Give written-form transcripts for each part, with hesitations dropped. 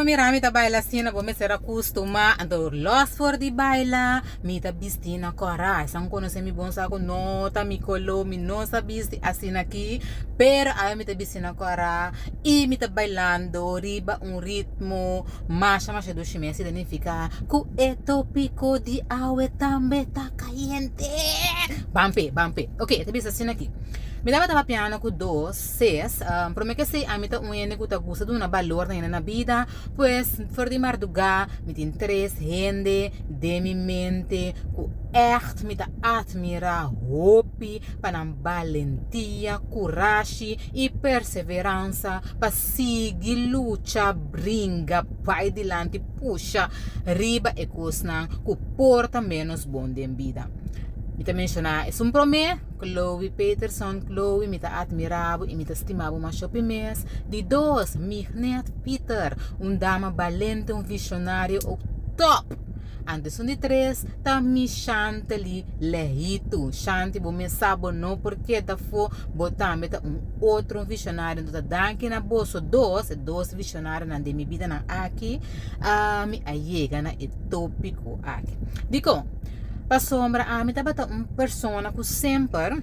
bo mira mi ta baila asina bo mester a kustumá. Anto lòs for di baila mi ta bisti na kòrá. Esan konosé mi bon sa ku no ta mi koló, mi no sa bisti asina aki, pero awe mi ta bisti na kòrá i mi ta bailando riba un ritmo masha masha dushi mes. Esei ta nifiká ku e tópiko di awe tambe ta kayente. Ban p'e, ban p'e. Oke, e ta bisa asina aki. Mi tabata papiando ku dos ses. Prome ke esei ami ta un hende ku ta gusta duna balor na hende na bida. Pues for di mardugá mi tin tres hende den mi mente ku ègt mi ta atmirá hopi pa nan balentia, kurashi i perseveransa pa sigui lucha, bringa, bai dilanti, pusha riba e kosnan ku por ta ménos bon den bida. Mi ta menshoná esun promé, Chloe Peterson. Chloe, mi ta atmirá bo i mi ta stima bo masha hopi mes. Di dos, Mignet Pieter, un dama balente, un vishonario ook tòp! Anto esun di tres ta mi Shantely Lehitu. Shanty, bo mes sa bo no por keda afó, bo tambe ta un otro vishonario. Anto ta danki na boso dos, e dos vishonarionan den mi bidanan aki, mi a yega na e tópiko aki. Dikon? Pasobra ami tabata un persona ku semper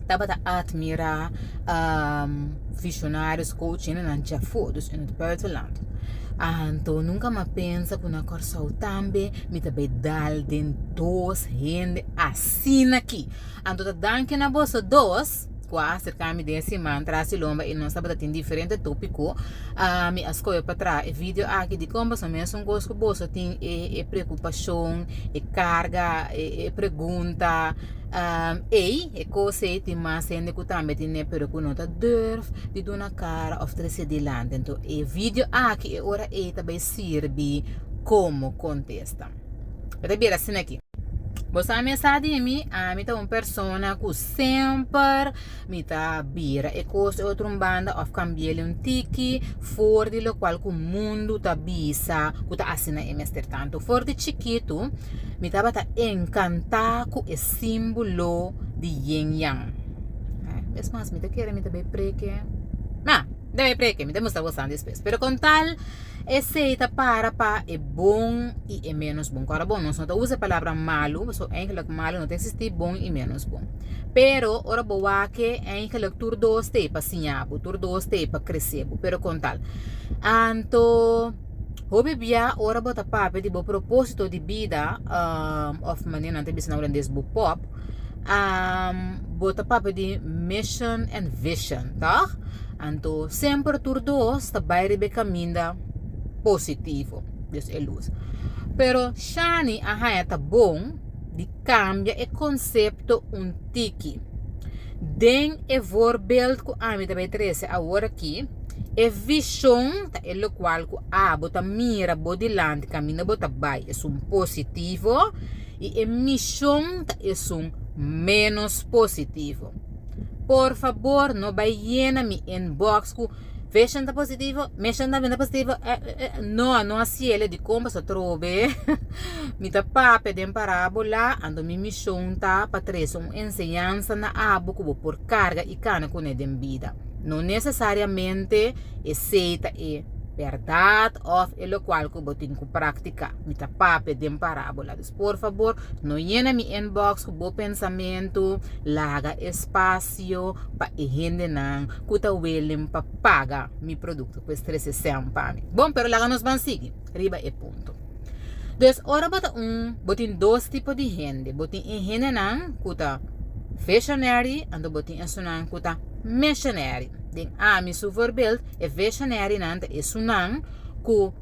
tabata atmirá visionarios, coach hendenan djafó, dus in het buitenland. Anto nunka mi a pensa ku na Kòrsou tambe mi ta bai dal den dos hende asina aki. Anto ta danki na boso dos. Ku a aserká mi den e siman tras di lomba i nos tabata tin diferente tópiko. Mi a skohe pa traha e video aki dikon pasobra mesun kos ku boso tin e preokupashon, e karga, e pregunta ei, e kos ei tin mas hende ku tambe tine pero ku no ta durf di duna kara òf trese dilanti. Anto e video aki e ora ei ta bai sirbi komo kontesta. E ta bira asina aki. Bo sa mi a sa di mi, ami ta un persona ku semper mi ta bira e kos e otro un banda òf kambi'el un tiki for di lokual ku mundu ta bisa ku ta asina e mester ta. Anto for di chikitu mi tabata enkantá ku e símbolo di yin yang. Es mas mi ta kere mi ta bai preke, na, mi ta bai preke, mi ta mustra boso despues. Pero kon tal. Esei ta para pa e bon i e ménos bon. Kòrda bon, nos no ta usa e palabra malu, pasobra eigenlijk malu no ta eksistí, bon i ménos bon. Pero ora bo wak e, eigenlijk tur dos ta ei pa siña bo, tur dos ta ei pa krese bo, pero kon tal. Anto, hopi bia ora bo ta papia di bo propósito di bida, òf manera nan ta bisa na hulandes bo pòp, bo ta papia di mission and vision, tòg? Anto semper tur dos ta bai riba e kaminda positivo, dus e lus. Pero Shani a haña ta bon di kambia e konsepto un tiki. Den e voorbeeld ku ami ta bai trese awor aki, e vishon ta e lokual ku abo ta mira bo dilanti kaminda bo ta bai, esun positivo, i e mishon ta esun ménos positivo. Por fabor no bai yena mi inbox ku vision ta positivo, mission tambe ta positivo, no, no hasiel dikon pasobra atrobe mi ta papia den parabola anto mi mishon ta pa trese un enseñansa na abo ku bo por karga i kana kuné den bida. No nesesariamente esei ta e bèrdat òf e lokual ku bo tin ku praktiká. Mi ta papia den parabola. Dus por fabor no yena mi inbox ku bo pensamentu. Laga espasio pa e hendenan ku ta willing pa paga mi produkto. Pues trese sèn pa mi. Bon, pero laga nos ban sigui riba e punto. Dus ora bo ta un, bo tin dos tipo di hende. Bo tin e hendenan ku ta visionary, anto bo tin esunnan ku ta missionary. Den ami su voorbeeld, e visionarynan ta esunnan ku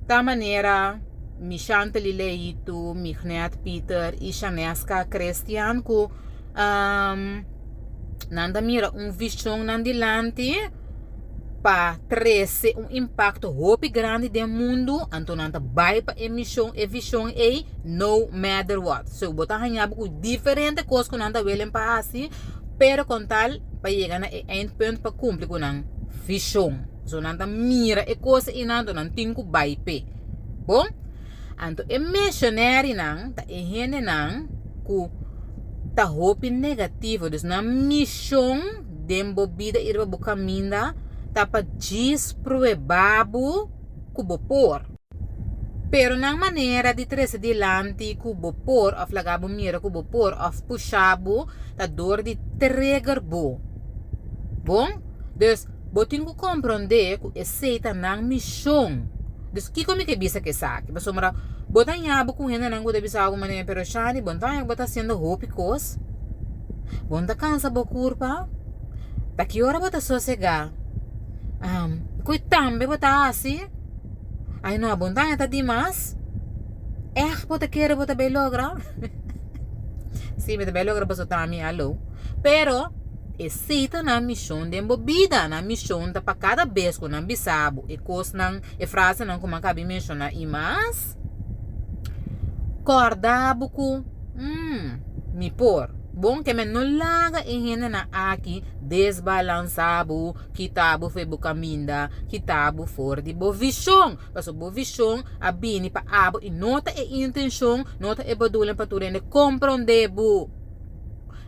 ta manera mi Shantely Leitu, Mignet Pieter i Shaneska Christian ku nan ta mira un vision nan dilanti pa trese un impakto hopi grandi den mundu, anto nan ta bai pa e mishon, e vision ei no matter what. So bo ta haña bo ku diferente kos ku nan ta welen pa hasi, pero kon tal pa yega na e eindpunt pa kumpli ku nan vishon. So nan ta mira e kos einan anto nan tin ku bai p'e. Bon, anto e mishonerinan ta e hendenan ku ta hopi negativo, dus nan mishon den bo bida i riba bo kaminda ta pa djis prueba bo. ku bo por. Pero nan manera di trese dilanti ku bo por òf laga bo mira ku bo por òf pusha bo ta dor di trigger bo. Bon? Dus, bo tin ku komprondé ku esei ta nan mishon. Dus, kiko mi ke bisa ku esaki? Pasobra bo ta ña bo ku hendenan ku ta bisa bo manera, pero Shani, bo no ta haña ku bo ta hasiendo hopi kos? Bo no ta kansa bo kurpa? Ta ki ora bo ta sosegá? Ku tambe bo ta hasi? Ay no, abundaña ta dimas. Echt bo ta kere bo ta bay logra? Sí, mi ta bay logra pasobra ta mi alou. Pero esey ta nan mishon den bo bida. Nan mishon ta pa kada bes ku nan bisa bo e kosnan, e frasenan ku mi a kabi menshoná i mas, kòrda bo ku, mm, mi por. Bon ke men no laga e hendenan aki desbalansá bo. Kita bo for bo kaminda, kita bo for di bo vishon. Pasobra bo vishon a bini pa abo i no ta e intenshon, no ta e bedoeling pa tur hende komprondé bo.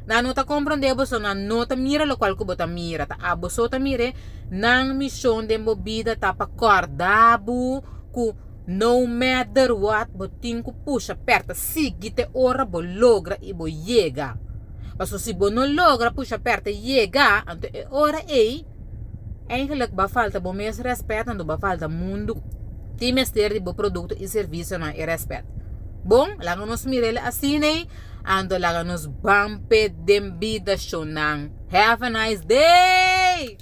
Nan no ta komprondé bo, so nan no ta mira lokual ku bo ta mira. Ta abo so ta mir'é. Nan mishon den bo bida ta pa kòrda bo ku no matter what bo tin ku pusha pèrta, sigui te ora bo logra i bo yega. Pasobra si bo no logra pusha pèrta yega, anto e ora ei eigenlijk bo a falta bo mes rèspèt, anto bo a falta mundu tin mester di bo produkto i servisionan e rèspèt. Bon, laga nos mira el asina ei, anto laga nos ban p'e den bida shonnan. Have a nice day!